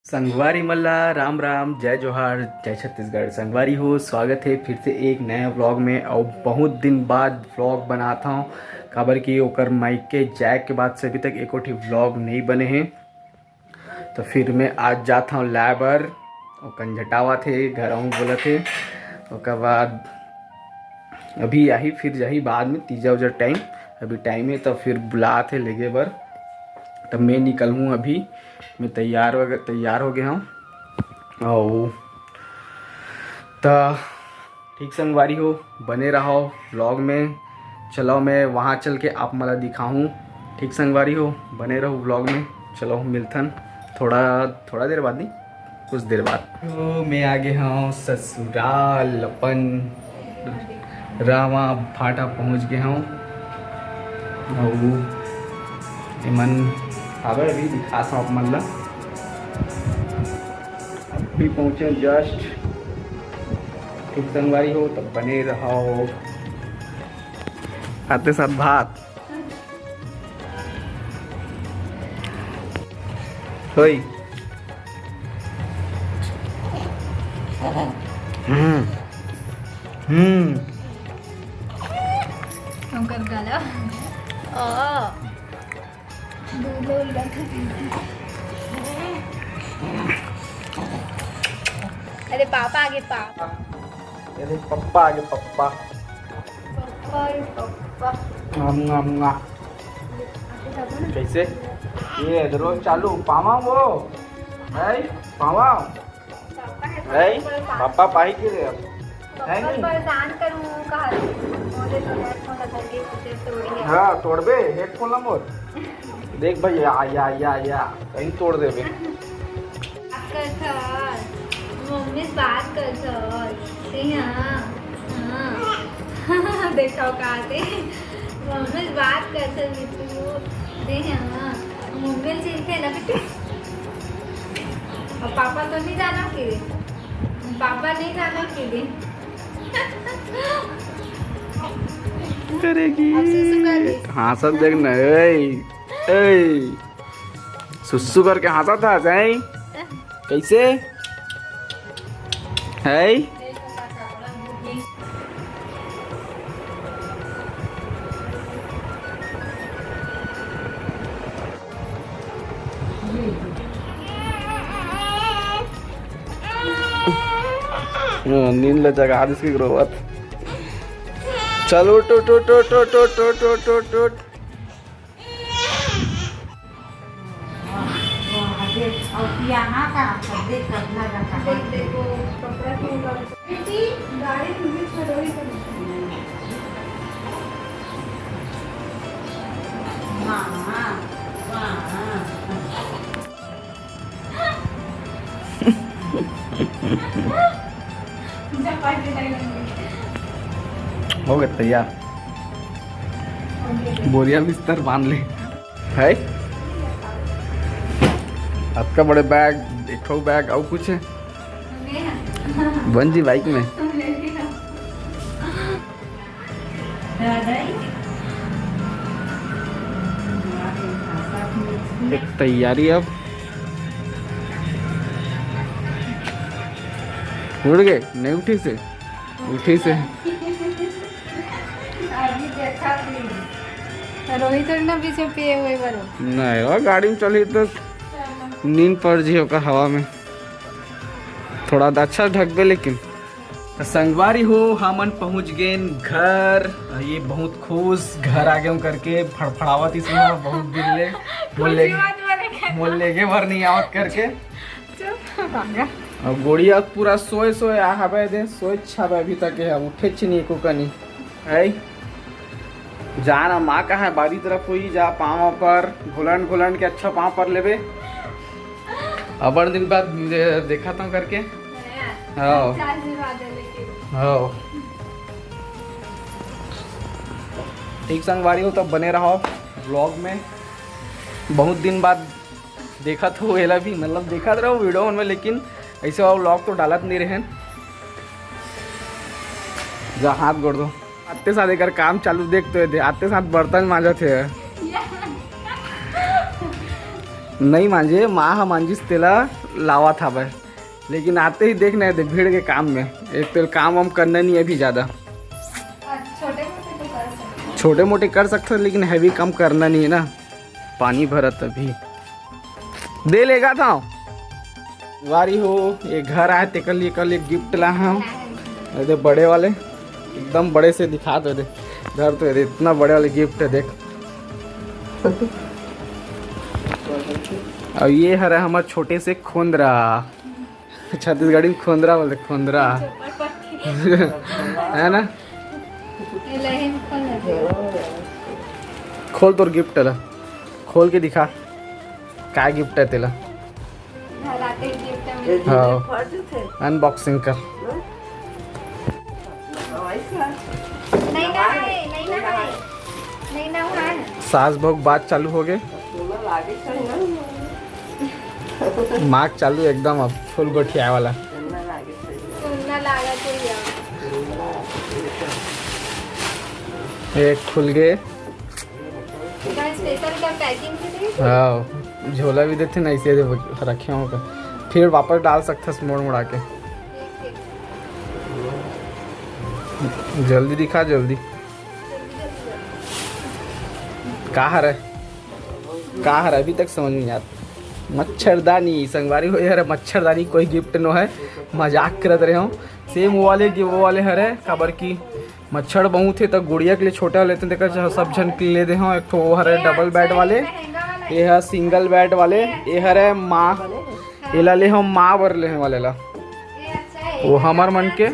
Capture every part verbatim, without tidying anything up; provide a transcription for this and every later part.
संगवारी मन ला राम राम, जय जोहार, जय छत्तीसगढ़। संगवारी हो, स्वागत है फिर से एक नया व्लॉग में। और बहुत दिन बाद व्लॉग बनाता हूँ, काबर कि ओकर मायके जाए के बाद से अभी तक एको ठे व्लॉग नहीं बने हैं। तो फिर मैं आज जाता हूँ लैबर, वो कंझटावा थे, घर आऊँ बोला थे। ओकर बाद अभी आही, फिर जाही बाद में, तीजा उजा टाइम। अभी टाइम है तो फिर बुलात है लेगे बर। तब मैं निकलूँ अभी, मैं तैयार वगैरह, तैयार हो गया हूँ। और त ठीक संगवारी हो, बने रहो व्लॉग में। चलो मैं वहाँ चल के आप मला दिखाऊँ। ठीक संगवारी हो, बने रहो व्लॉग में। चलो मिलथन थोड़ा, थोड़ा देर बाद, नहीं, कुछ देर बाद। तो मैं आ गया हूँ ससुराल अपन, रामा भाटा पहुँच गए हूँ। अउ एमन आवे, अभी दिखात हूँ आप मन ला। अभी पहुँचे जस्ट। ठीक संगवारी हो, तब बने रहो। आते साथ भात। होई। हम्म। हम्म। ओकर गला। ओ। दूध ले उलगत हे। अरे पापा आगे पापा। अरे पप्पा आगे पप्पा। पप्पा रे पप्पा। आम, आम, आम। कैसे? ये इधरो चालू, पावा वो। है? पावा। पापा है, है? पापा। पापा पाही के रे अब। है पापा नहीं? परेशान करूँ, कहा। मोरे तो हेडफोन लगा के उसे तोड़ी है। हाँ, तोड़बे हेडफोन ला मोर। देख भाई, या, या, या, या, कहीं तोड़ देबे। बात करथस, मम्मी से बात करथस, ते हाँ, हाँ। देखा का ते, मम्मी से बात करथस बिट्टू, ते हाँ, मम्मी से चिंते ना बिट्टू। और पापा तो नहीं जाना कि, पापा नहीं जाना कि दे। करेगी। अब सुसु कर दे। हाँसत देख ना, ए, ए। सुसु करके हाँसत हस, हैं? कैसे? है? हाँ, नींद ले जगा दिस के रोवत। चल उठ, उठ, उठ। यहाँ का देख, कतना का। देख, देखो, कपड़ा क्यों उतार। बेटी, गाड़ी में बीच में रही तो। हाँ, हाँ, हाँ, हाँ। हो गया तैयार। बोरिया बिस्तर बांध ले। है? अतका बड़े बैग, एक ठो बैग, और कुछ है? बन जी बाइक में। एक तैयारी अब। उठ गए? नहीं उठी से? उठी से। अभी देखा थी। रोहित और ना पीछे पिए हुए बरो। नहीं, वो गाड़ी में चली तो नींद पड़ जी ओकर हवा में। थोड़ा तो अच्छा ढकबे लेकिन। तो संगवारी हो, हमन पहुंच गए घर। ये बहुत खुश, घर आ गए करके फड़फड़ावत इसमें बहुत दिन ले। मोर ले, खुशी बात बोले के मोर लेगे भर नहीं आवत करके। चुप, भागा। अब गोड़िया पूरा सोए सोए आ हवे दे, सोए छावे अभी तक है, उठे छी नहीं को कनी। है? जा ना माँ कहाँ है, बारी तरफ हुई जा, पाँव पर घुलन घुलन के अच्छा पाँव पर लेबे। अबड़ दिन बाद दे-, देखा था करके। हाँ। हाँ। ठीक संगवारी हो, तब बने रहो व्लॉग में। बहुत दिन बाद देखत हो एला भी, मतलब देखत रहो वीडियो मन में, लेकिन ऐसे व्लॉग तो डालत नहीं रहे। जा हाथ गोड़ दो। आते साथ एकर काम चालू देख तो दे, आते साथ बर्तन मांजत हे। नहीं मांजे, माँ हा मांजिस तेला। लावा था भाई, लेकिन आते ही देखना है भीड़ के काम में, एक तो काम वाम करना नहीं है अभी ज़्यादा। छोटे मोटे तो कर सकते छोटे मोटे कर सकते हैं, लेकिन हैवी काम करना नहीं है ना। पानी भरत अभी दे लेगा था। वारी हो, ये घर आए तेकर लिए कल एक गिफ्ट ला हम। अरे बड़े वाले, एकदम बड़े से दिखा दो दे। घर तो ये इतना बड़े वाले गिफ्ट है देख। और ये हरे हमारे छोटे से खोंदरा, छत्तीसगढ़ी में खोंदरा बोलते, खोंदरा। है ना? खोल तोर गिफ्ट ला, खोल के दिखा का गिफ्ट है तेला। हाँ, अनबॉक्सिंग कर। नहीं ना है, नहीं ना है, नहीं ना हुआ है। सास बहू बात चालू हो गए। माग चालू एकदम अब फुल गोठिया वाला। सुनना लागा तो यार। एक खुल गए। स्पेशल का पैकिंग भी दी। हाँ, झोला भी देते ना, इसे रखे हो तो फिर वापस डाल सकते मोड़ मुड़ा के। जल्दी दिखा, जल्दी। का हरे, का हरे, अभी तक समझ नहीं आता। मच्छरदानी संगवारी हो यार, मच्छरदानी कोई गिफ्ट नो है, मजाक करत रहे हो। सेम वो वाले, वो वाले हरे, काबर की मच्छर बहुत है तो गुड़िया के लिए छोटा लेते हैं, देखा सब झन के ले दे हो। एक ठो वो हरे डबल बेड वाले, ये है सिंगल बेड वाले, ये हरे माँ, ये ला ले हम माँ बर लेने वाले ला। वो हमार मन के,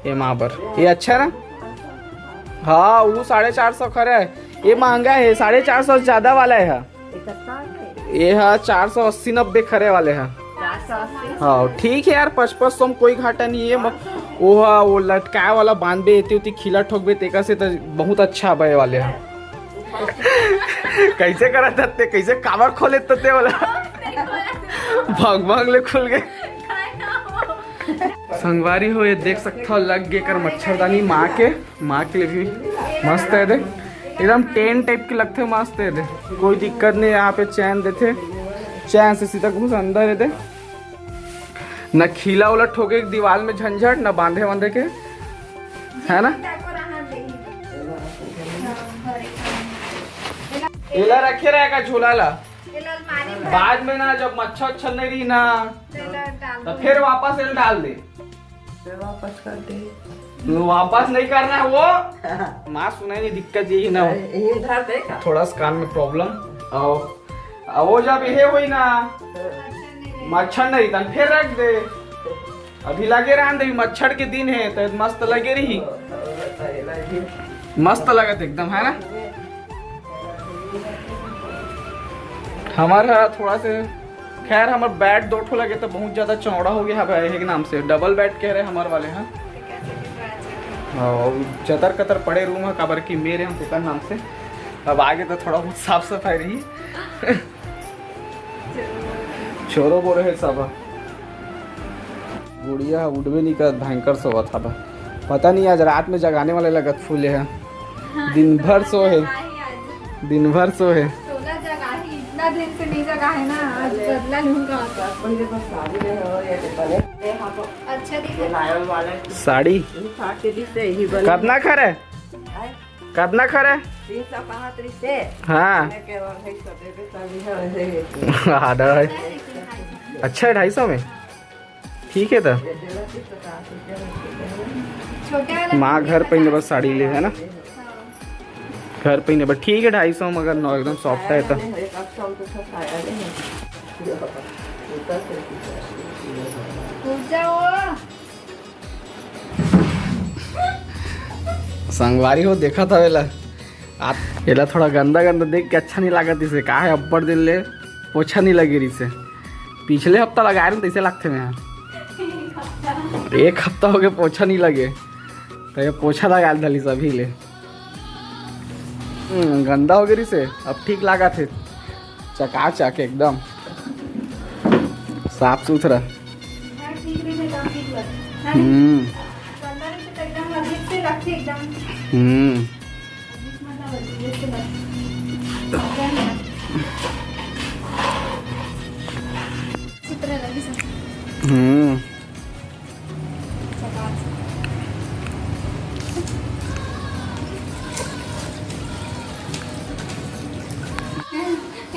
ये माँ बर, ये अच्छा ना। हाँ, वो साढ़े चार सौ खरे है, ये महंगा है, साढ़े चार सौ ज्यादा वाला है। ये हा चार सौ अस्सी नब्बे खरे वाले हा। हाँ, ठीक है यार, पच पच सौ में कोई घाटा नहीं है। म-, वो हा, वो लटकाए वाला बांधबे, एती उती खीला ठोकबे, तेका से तो बहुत अच्छा बे वाले हा। कैसे करा तत्ते, कैसे काबर खोले तत्ते वाला? भंग भंग ले खुल गए। संगवारी हो, ये देख सकता हो, लग गए कर मच्छरदानी माँ के। माँ के लिए भी मस्त है दे, एकदम टेंट टाइप के लगते, मस्त है दे, कोई दिक्कत नहीं। यहाँ पे चैन देते, चैन से सीधा घुस अंदर है दे, न खीला उला ठोके दीवार में झंझट, न बांधे वांधे के, है ना। एला रखे रहेगा झोला ला, बाद में ना जब मच्छर उच्छर नहीं रही ना, तो फिर वापस एला डाल दे। वापस कर दे। वापस नहीं करना है वो। माँ सुनाई नहीं, दिक्कत यही ना हो। यही धर दे का? थोड़ा सा कान में प्रॉब्लम। और और वो जब ये हुई ना, मच्छर नहीं तन फिर रख दे। अभी लगे रहन दे, मच्छर के दिन है तो मस्त लगे रही। मस्त लगत एकदम, है ना। हमारा थोड़ा से, खैर, हमार बेड दो ठो लगे तो बहुत ज्यादा चौड़ा हो गया है भाई, एक नाम से डबल बेड कह रहे हमार वाले हैं। और चतर कतर पड़े रूम है, काबर की मेरे हम तेकर नाम से। अब आगे तो थोड़ा बहुत साफ सफाई रही। छोरो बोरे है सब। गुड़िया उठबे नहीं करत, भयंकर सोवत हवे। पता नहीं आज रात में जगाने वाले लगत फूले है। दिन भर सो है, दिन भर सो है। सोना जगा ही, इतना दिन से नहीं जगा है ना, आज बदला लूंगा। पहले बस शादी में हो या तो पहले अच्छा दिख रहा है। लायल वाला साड़ी उठा के दिसे ही बन कितना खरे, कितना खरे? तीन सौ पाँच रिसे हाँ। के और है छोटे पे शादी है वैसे ही। हाँ, दवाई। अच्छा है, ढाई सौ में ठीक है तो। छोटे वाला माँ घर पे बस साड़ी ले है ना, घर पे बस ठीक है, ढाई सौ मगर नौ एकदम सॉफ्ट है तो। पूजा हो। संगवारी हो, देखा था वेला, आप एला थोड़ा गंदा गंदा देख के अच्छा नहीं लागत इसे, का है, अब्बड़ दिन ले पोछा नहीं लगे रिसे। पिछले हफ्ता लगाए रहे तैसे लागते मैं, एक हफ्ता हो गया पोछा नहीं लगे, तो ये पोछा लगा धली सभी ले। हम्म, गंदा हो गया रिसे, अब ठीक लागत है, चकाचक एकदम साफ सुथरा। हाँ, ठीक रही है, काम ठीक हुआ। हम्म। गंदा रही तो एकदम अजीब से लगती एकदम। हम्म। अजीब मतलब अजीब से लगती। चित्र लगी सब। हम्म।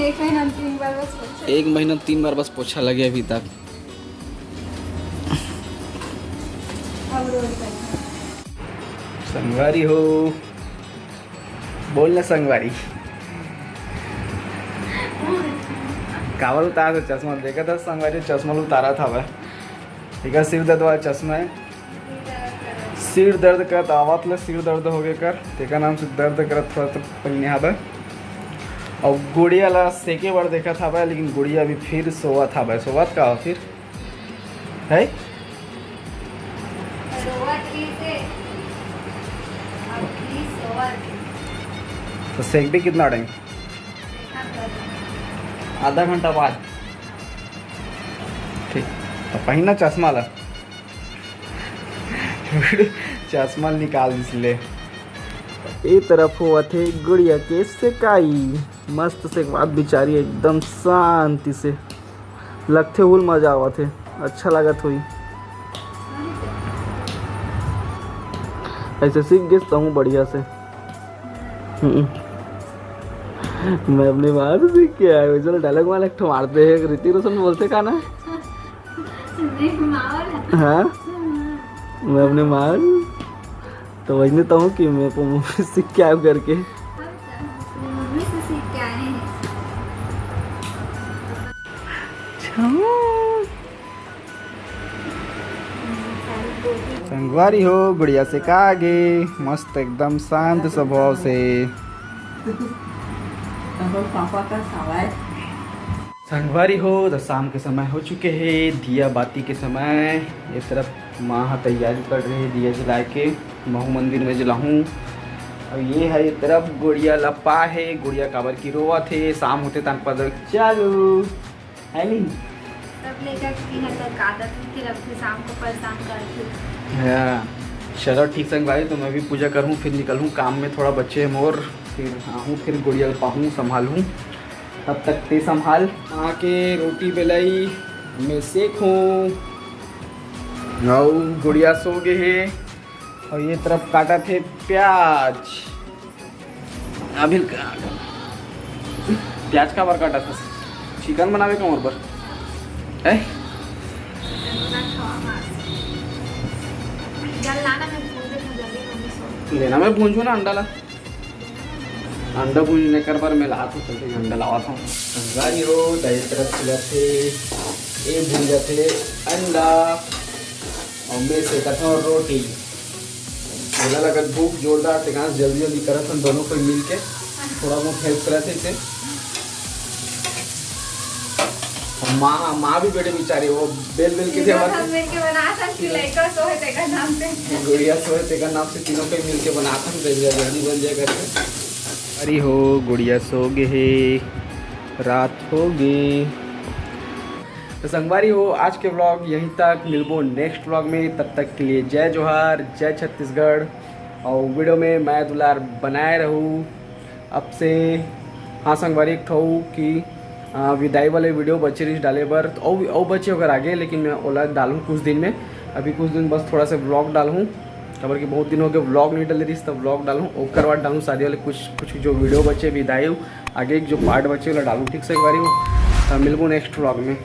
एक महीना में तीन बार बस पोछा। एक महीना में तीन बार बस पोछा लगे अभी तक। अब रोज करना। संगवारी हो, बोल ना संगवारी। काबर उतार दे चश्मा? देखा था संगवारी, चश्मा उतारा था वह। ठीक है, सिर दर्द वाला चश्मा है। सिर दर्द करत आवत ले सिर दर्द हो गए कर, तेकर नाम से दर्द करत थोड़ा तो पहिने हाबे। और गुड़िया ला सेके बर देखत हाबे, लेकिन गुड़िया अभी फिर सोवत हाबे। सोवत का हो फिर? है? रोवत रहिस हे। अभी सोवत हे। तो सेकबे कितना टाइम? आधा घंटा बाद। ठीक, तो पहिना चश्मा ला। चश्मा निकाल दिस ले। ए तरफ होवत हे गुड़िया के सेकाई। मस्त सेकवात बिचारी एकदम शांति से। लगथे हुल मजा आवत हे, अच्छा लागत होई। ऐसे सीख गेस तहूँ बढ़िया से। हम्म। मैं अपनी माँ से सीख के आया हूँ। चलो डायलॉग वाला एक ठो मारते हैं, ऋतिक रोशन बोलते का ना? नहीं, माँ वाला। हाँ, मैं अपने माँ, तो वही तो हूँ कि मैं अपनी मम्मी से सीख के आया हूँ करके। हम तो अपनी मम्मी से सीख के आए हैं। अच्छा। संगवारी हो, गुड़िया सेका गे, मस्त एकदम शांत स्वभाव से। तब पापा का सवाल। संगवारी हो, तो शाम के समय हो चुके हे, दिया बाती के समय। ये तरफ माँ ह तैयारी कर रहे हे दिया जलाए के, महू मंदिर में जलाहूँ। और ये है ये तरफ गुड़िया लपा है, गुड़िया काबर की रोवत है, शाम होते तन पता चालू है नहीं। सब लेकर के पीना तक आदत है, फिर अब फिर शाम को परेशान करती। हाँ, चलो ठीक संगवारी, तो मैं भी पूजा करूँ, फिर निकलूँ काम में, थोड़ा बच्चे हैं मोर, फिर आहूँ, फिर गुड़िया पाहूँ, संभालूँ। तब तक ते संभाल। आके रोटी बेलाई में सेकूँ। अउ गुड़िया सो गे हे। और ये तरफ काटत हे प्याज। अभी का-, प्याज काबर काटत हस? चिकन बनावे का मोर बर? हैं? लेना मैं भूंजू ना अंडा ला। अंडा भूंजने कर बर मैं लात हूँ, चलते अंडा लावत हूँ। संगवारी हो, दाई तरफ खिलत हे, ये भूंजत हे अंडा। और मैं सेकत हूँ रोटी। बोला लगत भूख जोरदार, ते कहाँ जल्दी जल्दी करत हन दोनों कोई मिल के, थोड़ा बहुत हेल्प करत हे इसे। और माँ, माँ भी बेटे बेचारी, वो बेल बेल के थे तीनों हमारे। हम मिल के बनात हन कि लइका सोहे तेकर नाम से। गुड़िया सोहे तेकर नाम से तीनों कोई मिल के बनात हन, जल्दी जल्दी बन जाए करके। अरे हो, गुड़िया सो गे हे, रात हो गे। तो संगवारी हो, आज के व्लॉग यहीं तक, मिलबो नेक्स्ट व्लॉग में। तब तक के लिए जय जोहार, जय छत्तीसगढ़, और वीडियो में मया दुलार बनाए रहू। अब से, हाँ संगवारी, एक ठो कि, आ, विदाई वाले वीडियो बचे रहिस डाले बर, तो अउ, अउ बचे ओकर आगे, लेकिन मैं ओला डालूँ कुछ दिन में। अभी कुछ दिन बस थोड़ा सा व्लॉग डालूँ, काबर कि बहुत दिन हो गए व्लॉग नहीं डाले रहिस, तब व्लॉग डालूँ, ओकर बाद डालूँ शादी वाले कुछ, कुछ जो वीडियो बचे विदाई आगे, जो पार्ट बचे ओला डालूँ, ठीक संगवारी हो। तो मिलबो नेक्स्ट व्लॉग में।